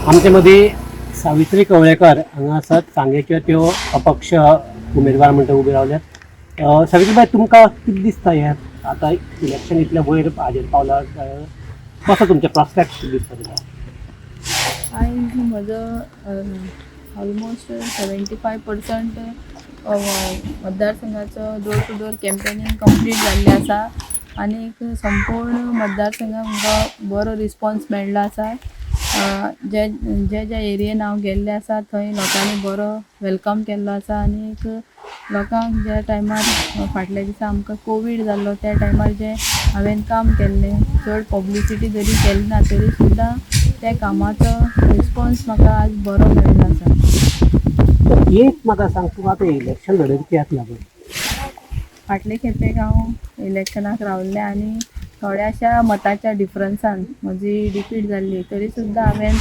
आमचे मदीं सावित्री कवळेकर हांगा आसात. सांगेच्यो त्यो अपक्ष उमेदवार म्हणटा उबे रावल्यात. सावित्रीबाय, तुमकां कितें दिसता, हें आतां इलेक्शन इतलें वयर हाजेर पावला, कसो तुमचें प्रॉस्पेक्ट दिसता तुका? आयज म्हजो ऑलमोस्ट 75% मतदारसंघाचो door to door campaigning complete जाल्लें आसा आनीक संपूर्ण मतदारसंघाक म्हाका बरो रिस्पोन्स मेळ्ळो आसा. जे जे ज्या एरियेन हांव गेल्लें आसा थंय लोकांनी बरो welcome केल्लो आसा. आनीक लोकांक ज्या टायमार फाटल्या दिसा आमकां कोवीड जाल्लो त्या टायमार जें हांवें काम केल्लें, चड पब्लिसिटी जरी केली ना तरी सुद्दां त्या कामाचो रिस्पोन्स म्हाका आज बरो मेळ्ळो आसा. एक म्हाका सांग, तुका आतां इलेक्शन लडयता कित्याक लागून? फाटले खेपेक हांव इलेक्शनाक रावल्लें आनी थोड्याशा मताच्या डिफरन्सान म्हजी डिफीट जाल्ली. तरी सुद्दां हांवें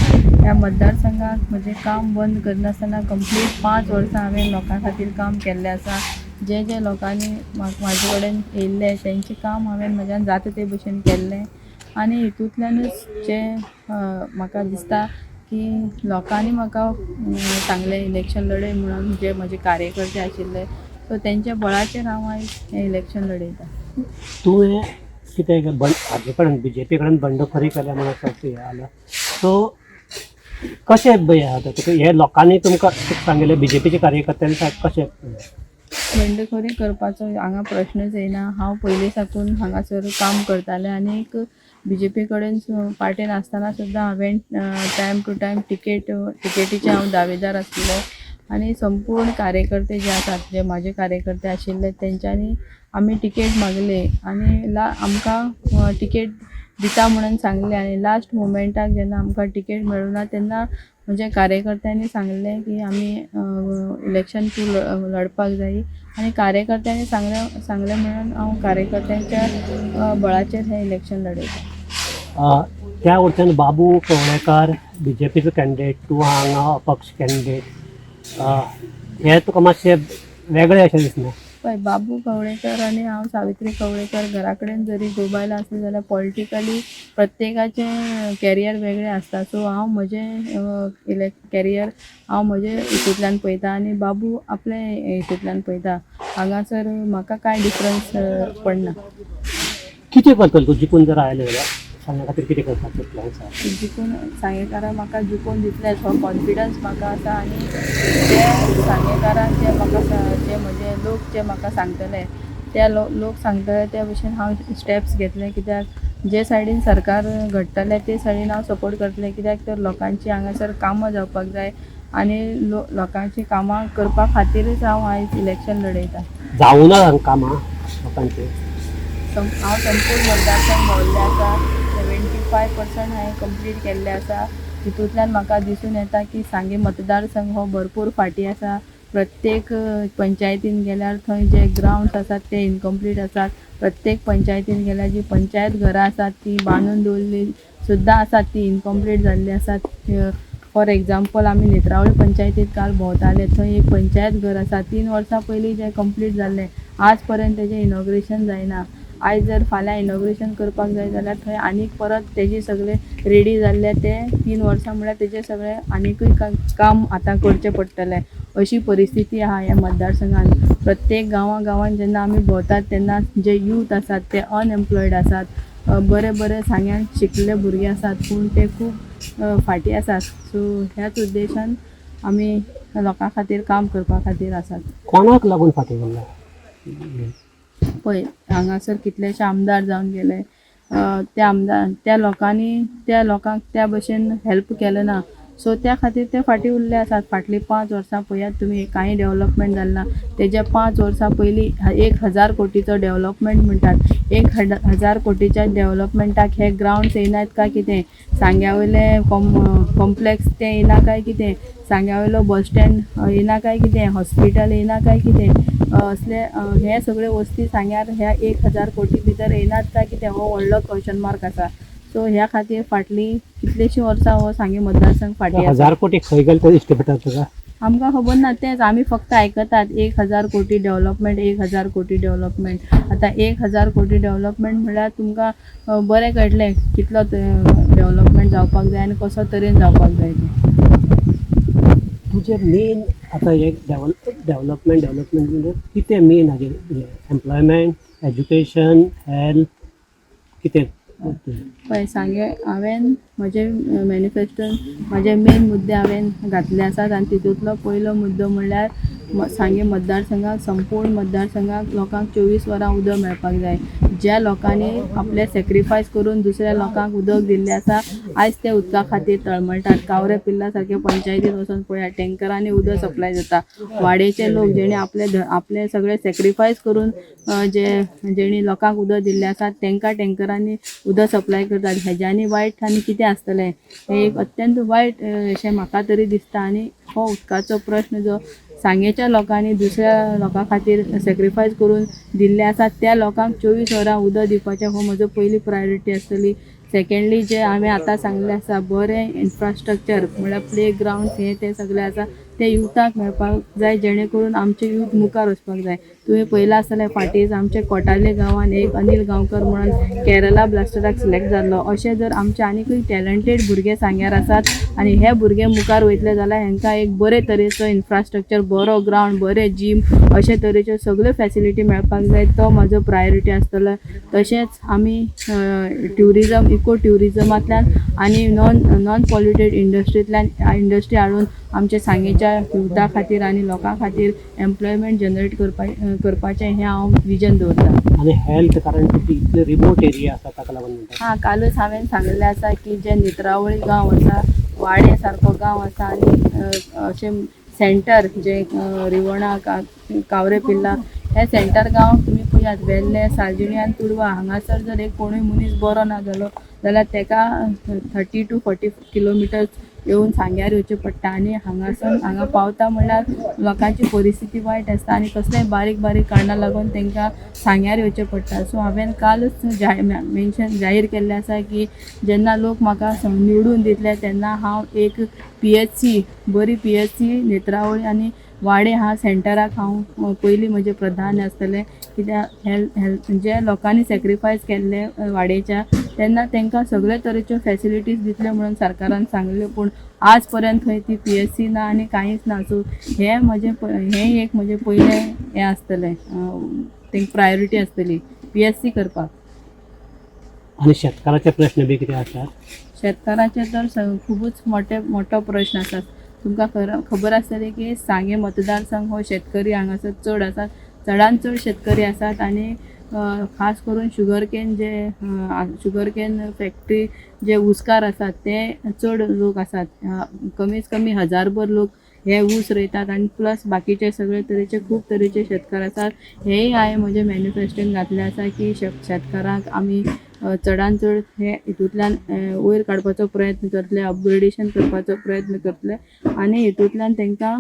ह्या मतदारसंघाक म्हजें काम बंद करनासतना कंप्लीट 5 वर्सां हांवें लोकां खातीर काम केल्लें आसा. जे जे लोकांनी म्हाजे कडेन येयल्ले तेंचें काम हांवें म्हज्यान जाता ते भशेन केल्लें आनी हितूंतल्यानूच जें म्हाका दिसता की लोकांनी म्हाका सांगलें इलेक्शन लडय म्हणून, जे म्हजे कार्यकर्ते आशिल्ले, सो तेंच्या बळाचेर हांव आयज हें इलेक्शन लडयता. तुवें कितें बंड हाजे कडेन, बीजेपी कडेन बंडखोरी केल्या म्हणून असो हें आलां, सो कशें हें आतां तुका हे लोकांनी तुमकां सांगिल्लें, बीजेपीच्या कार्यकर्त्यांनी कशें? बंडखोरी करपाचो हांगा प्रश्नच येना. हांव पयलीं साकून हांगासर काम करतालें आनीक बीजेपी कडेन पार्टेन आसतना सुद्दां हांवें टायम टू टायम टिकेटीचें हांव दावेदार आसलें आनी संपूर्ण कार्यकर्ते जे आसात, जे म्हाजे कार्यकर्ते आशिल्ले, तेंच्यांनी आमी टिकेट मागले आनी आमकां टिकेट दिता म्हणून सांगलें. आनी लास्ट मुमेंटाक जेन्ना आमकां टिकेट मेळूना तेन्ना म्हज्या कार्यकर्त्यांनी सांगलें की आमी इलेक्शन तूं लडपाक जायी आनी कार्यकर्त्यांनी सांगलें सांगलें म्हणून हांव कार्यकर्त्यांच्या बळाचेर हें इलेक्शन लडयतां. त्या वटेन बाबू कवळेकार बीजेपीचो कॅन्डिडेट, तूं हांगा अपक्ष कॅन्डिडेट, हें तुका मातशें वेगळें अशें दिसना? पळय, बाबू कवळेकर आनी हांव सावित्री कवळेकर घरा कडेन जरी घोव बायल आसली जाल्यार पॉलिटिकली प्रत्येकाचें कॅरियर वेगळें आसता. सो हांव म्हजें कॅरियर हांव म्हजे हितूंतल्यान पळयता आनी बाबू आपले हितूंतल्यान पळयता. हांगासर म्हाका कांय डिफरन्स पडना. कितें करतलो तूं जिखून जर आयलें जाल्यार? सांग्या खातीर कितें करपाचें प्लॅन्स आसा? जिखून, सांगेकारां म्हाका जिखून दितलेच हो कॉन्फिडन्स म्हाका आसा. आनी ते सांगेकारान जे म्हाका, जे म्हजे लोक जे म्हाका सांगतले, त्या लोक सांगतले त्या भशेन हांव स्टेप्स घेतले. कित्याक जे सायडीन सरकार घडटलें ते सायडीन हांव सपोर्ट करतलें. कित्याक तर लोकांची हांगासर कामां जावपाक जाय आनी लोकांची कामां करपा खातीरच हांव आयज इलेक्शन लडयता. जावना कामां लोकांची? हांव संपूर्ण मतदारसंघ भोंवल्लें आसा. 75% हांवें कंप्लीट केल्लें आसा. हितूंतल्यान म्हाका दिसून येता की सांगें मतदारसंघ हो भरपूर फाटीं आसा. प्रत्येक पंचायतीन गेल्यार थंय जे ग्रावंड्स आसात ते इनकम्प्लीट आसात. प्रत्येक पंचायतीन गेल्यार जी पंचायत घरां आसात ती बांदून दवरली सुद्दां आसात, ती इनकम्प्लीट जाल्ली आसात. फॉर एग्जाम्पल, आमी नेत्रावळी पंचायतीत काल भोंवताले, थंय एक पंचायत घर आसा, 3 वर्सां पयलीं जें कंप्लीट जाल्लें, आज पर्यंत तेजें इनॉग्रेशन जायना. आयज जर फाल्यां इनॉग्रेशन करपाक जाय जाल्यार थंय आनीक परत तेजें सगळें रेडी जाल्लें तें 3 वर्सां म्हळ्यार तेजें सगळें आनिकूय काम आतां करचें पडटलें. अशी परिस्थिती आहा ह्या मतदारसंघान. प्रत्येक गांवां गांवांत जेन्ना आमी भोंवतात तेन्ना जे यूथ आसात ते अनएम्प्लॉयड आसात. बरे बरे सांग्यान शिकल्ले भुरगे आसात पूण ते खूब फाटीं आसात. सो ह्याच उद्देशान आमी लोकां खातीर काम करपा खातीर आसात. कोणाक लागून फाटीं उरला? पळय, हांगासर कितलेशे आमदार जावन गेले. त्या आमदार त्या लोकांनी त्या लोकांक त्या भशेन हेल्प केलें ना, सो त्या खातीर ते फाटीं उरले आसात. फाटलीं 5 वर्सां पळयात तुमी, कांय डेवलपमेंट जालें ना. तेज्या 5 वर्सां पयलीं 1000 कोटीचो डेवलपमेंट म्हणटात. 1000 कोटीच्या डेवलपमेंटाक हे ग्रावंड्स येयनात काय कितें? सांग्या वयले कॉम्प्लेक्स ते येयना काय कितें? सांग्या वयलो बस स्टँड येयना काय कितें? हॉस्पिटल येयना काय कितें? असले हे सगळे वस्ती सांग्यार ह्या 1000 कोटी भितर येयनात काय कितें, हो व्हडलो क्वेश्चन मार्क आसा. सो ह्या खातीर फाटलीं कितलींशीं वर्सां हो सांगें मतदारसंघ फाटीं आसा. 1000 कोटी खंय गेले ते दिश्टी पडटा तुका? आमकां खबर ना. तेंच आमी फक्त आयकतात, 1000 कोटी डेवलपमेंट, 1000 कोटी डेवलपमेंट. आतां 1000 कोटी डेवलपमेंट म्हणल्यार तुमकां बरें कळटलें कितलो डेवलपमेंट. डेवलपमेंट जावपाक जाय आनी कसो तरेन जावपाक जाय तें. तुजें मेन आतां हे डेवलपमेंट डेवलपमेंट म्हणजे कितें मेन हाजेर एम्प्लॉयमेंट, एज्युकेशन, हेल्थ, कितें? पळय सांगे हांवें म्हजे मॅनिफेस्टोन म्हजे मेन मुद्दे हांवें घातले आसात आनी तितूंतलो पयलो मुद्दो म्हणल्यार सांगे मतदारसंघाक, संपूर्ण मतदारसंघाक लोकांक 24 वरां उदक मेळपाक जाय. ज्या लोकांनी आपलें सेक्रिफायस करून दुसऱ्या लोकांक उदक दिल्लें आसा, आयज ते उदका खातीर तळमळटात. कावरे पिल्ला सारके पंचायतीन वचोन पळयात, टँकरांनी उदक सप्लाय जाता. वाडेचे लोक जेणे आपले आपले सगळे सेक्रिफायस करून जे जेणी लोकांक उदक दिल्लें आसा तांकां टँकरांनी उदक सप्लाय करतात. हेज्यानी वायट आनी कितें आसतलें? हें एक अत्यंत वायट अशें म्हाका तरी दिसता. आनी हो उदकाचो प्रश्न जो सांगेच्या लोकांनी दुसऱ्या लोकां खातीर सेक्रिफायस करून दिल्लें आसा त्या लोकांक 24 वरां उदक दिवपाचें हो म्हजो पयली प्रायोरिटी आसतली. सेकेंडली जे हांवें आतां सांगलें आसा, बरें इन्फ्रास्ट्रक्चर म्हळ्यार प्ले ग्रावंड हें तें सगळें आसा तें युथाक मेळपाक जाय, जेणे करून आमचें यूथ मुखार वचपाक जाय. तुवें पळयलां आसतलें फाटींच आमच्या कोटाले गांवान एक अनील गांवकर म्हणून केरला ब्लास्टराक सिलेक्ट जाल्लो. अशें जर आमचे आनीकूय टॅलंटेड भुरगे सांग्यार आसात आनी हे भुरगे मुखार वयतले जाल्यार हेंकां एक बरे तरेचो इन्फ्रास्ट्रक्चर, बरो ग्रावंड, बरें जीम अशे तरेच्यो सगळ्यो फॅसिलिटी मेळपाक जाय. तो म्हाजो प्रायोरिटी आसतलो. तशेंच आमी ट्युरिजम, इको ट्युरिजमांतल्यान आनी नॉन पॉल्युटेड इंडस्ट्रींतल्यान इंडस्ट्री हाडून आमच्या सांगेच्या युथा खातीर आनी लोकां खातीर एम्प्लॉयमेंट जनरेट करपाचें हें हांव विजन दवरतां. आनी हेल्थ, कारण तुजी इतले रिमोट एरिया आसा ताका लागून म्हणटा. हां, कालूच हांवें सांगिल्लें आसा की जे नेत्रावळी गांव आसा, वाडे सारको गांव आसा आनी अशें सेंटर जे रिवणा, कावरे पिल्ला हे सेंटर गांव तुमी पळयात, वेल्ले, सालजिणी आनी तुडवा हांगासर जर एक कोणूय मनीस बरो ना जालो जाल्यार तेका 30 टू 40 किलोमिटर्स येवन सांग्यार येवचें पडटा. आनी हांगासर हांगा पावता म्हणल्यार लोकांची परिस्थिती वायट आसता आनी कसलेय बारीक बारीक कारणां लागून तांकां सांग्यार येवचें पडटा. सो हांवें कालूच मेन्शन जाहीर केल्लें आसा की जेन्ना लोक म्हाका निवडून दितले तेन्ना हांव एक PHC, बरी PHC Netravali आनी वाडे ह्या सेंटराक हांव पयलीं म्हजें प्राधान्य आसतलें. कित्याक हेल्थ जे लोकांनी सेक्रिफायस केल्ले वाडेच्या, तेन्ना तांकां सगळे तरेच्यो फॅसिलिटीज दितले म्हणून सरकारान सांगल्यो, पूण आज पर्यंत थंय ती PHC ना आनी कांयच ना. सो हें म्हजें हें एक म्हजें पयलें हें आसतलें, तेंकां प्रायोरिटी आसतली PHC करपाक. आनी शेतकाराचे प्रश्न बी कितें आसात? शेतकाराचे तर खुबूच मोठो प्रश्न आसा. तुमकां खबर आसतली की सांगें मतदारसंघ हो शेतकरी हांगासर चड आसात, चडान चड शेतकरी आसात आनी खास करून शुगर केन जे शुगर केन फॅक्ट्री जे ऊसकार आसात ते चड लोक आसात. कमीत कमी 1000भर लोक हे ऊस रोयतात आनी प्लस बाकीचे सगळे तरेचे खूब तरेचे शेतकार आसात. हेय हांवें म्हजे मॅनिफेस्टोन घातलें आसा की शेतकारांक आमी चडान चड हे हितूंतल्यान वयर काडपाचो प्रयत्न करतले, अपग्रेडेशन करपाचो प्रयत्न करतले आनी हितूंतल्यान तांकां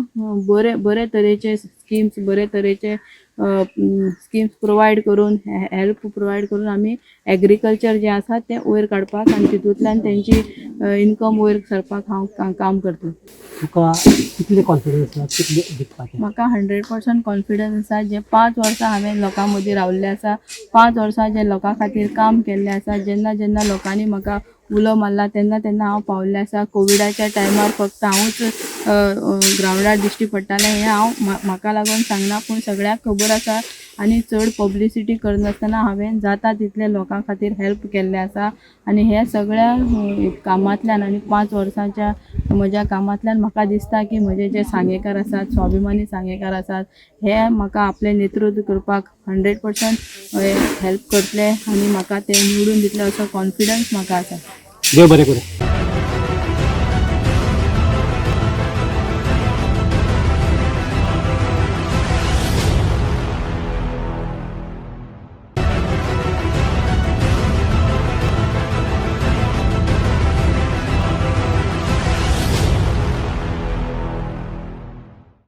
बरे बरे तरेचे स्किम्स, बरे तरेचे स्किम्स प्रोवायड करून, हेल्प प्रोवायड करून आमी एग्रीकल्चर जें आसा तें वयर काडपाक आनी तितूंतल्यान तेंची इनकम वयर सरपाक हांव काम करतलें. तुका कितले कॉन्फिडन्स आसा, कितले जिखपाचें? म्हाका 100% कॉन्फिडन्स आसा. जे 5 वर्सां हांवें लोकां मदीं रावल्लें आसा, 5 वर्सां जे लोकां खातीर काम केल्लें आसा, जेन्ना जेन्ना लोकांनी म्हाका उलो मारला तेन्ना तेन्ना हांव पावल्लें आसा. कोविडाच्या टायमार फक्त हांवूच ग्रावंडार दिश्टी पडटालें हें हांव म्हाका लागून सांगना, पूण सगळ्यांक खबर आसा आनी चड पब्लिसिटी करनासतना हांवें जाता तितलें लोकां खातीर हेल्प केल्लें आसा. आनी हे सगळ्या कामांतल्यान आनी 5 वर्सांच्या म्हज्या कामांतल्यान म्हाका दिसता की म्हजे जे सांगेकार आसात, स्वाभिमानी सांगेकार आसात, हे म्हाका आपलें नेतृत्व करपाक 100% हेल्प करतले आनी म्हाका ते निवडून दितले असो कॉन्फिडन्स म्हाका आसा. देव बरें करूं.